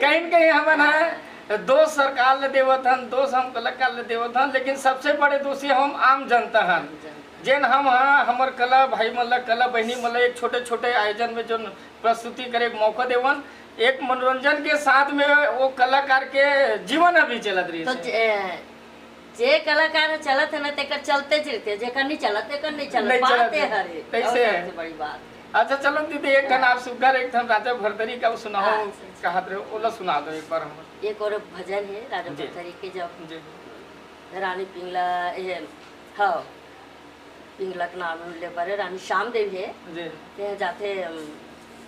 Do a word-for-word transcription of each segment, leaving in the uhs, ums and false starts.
कहीं न कहीं हमन ह दोष सरकार ले देवत हन, दोष हम कलाकार ले देवत हन, लेकिन सबसे बड़े दोषी हम आम जनता हन। जेन हम ह, हमर कला भाई मन ला, कला बहिनी मन ला एक छोटे-छोटे आयोजन में जोन प्रस्तुति करे के मौका देवन, एक मनोरंजन के साथ में वो कलाकार के जीवन अभी चलत रहिस तो हे। जे, जे कलाकार ह चलत हे ना, तेकर चलते चलते, जेकर नहीं चलत, तेकर नहीं चलत। नहीं चलत बात हे। हरे। तैसे और हे। सबसे बड़ी बात। अच्छा, चलो दीदी, एक ठन हाँ। आप सुग्घर एक ठन राजा भरथरी का सुनाओ, हाँ, अच्छा, अच्छा। कहत रहे, ओला सुना दो एक बार हमर। एक और भजन हे राजा जी। भरथरी के, जब जी। रानी पिंगला, ये, हाँ, पिंगला के नाम ले परे, रानी श्याम देवी हे। जी। ते जाथे, अम,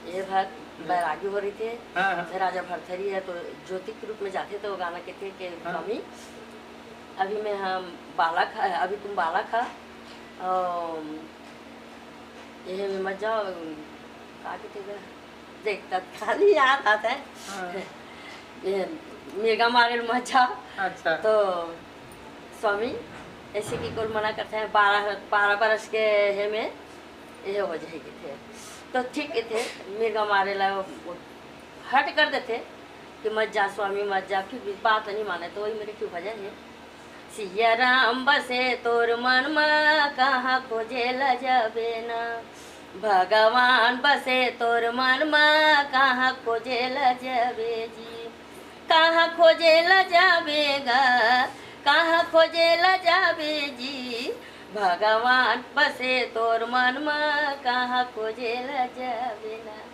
ये भर जी। बैरागी हो रहिथे। हाँ, हाँ। राजा भरथरी हे, तो ज्योति के रूप में जाथे, तो वो गाना कहथे कि हाँ। स्वामी, अभी मैं हम बालक ह, अभी तुम बालक ह, अम, ये में मत जाओ, अम, का कहथे गा? देख, तत्काल ही याद आता है। हाँ। ये मिर्गा मारे ल मत जाओ। अच्छा। तो स्वामी, ऐसे कि कोई मना करते हैं, बारह, बारह बरस के हे में, ये हो जाएगी थे। तो ठीक थे, मिर्गा मारे ला हट कर देथे कि मत जा स्वामी, मत जा, फिर भी बात नहीं माने, तो वही मेरे क्यों भजन है। सिया राम बसे तोर मन मा, कहाँ खोजे ल जाबे ना। भगवान बसे तोर मन मा, कहाँ खोजे ल जाबे जी। कहाँ खोजे ल जाबे गा, कहाँ खोजे ल जाबे जी। भगवान बसे तोर मन मा, कहाँ खोजे ल जाबे ना।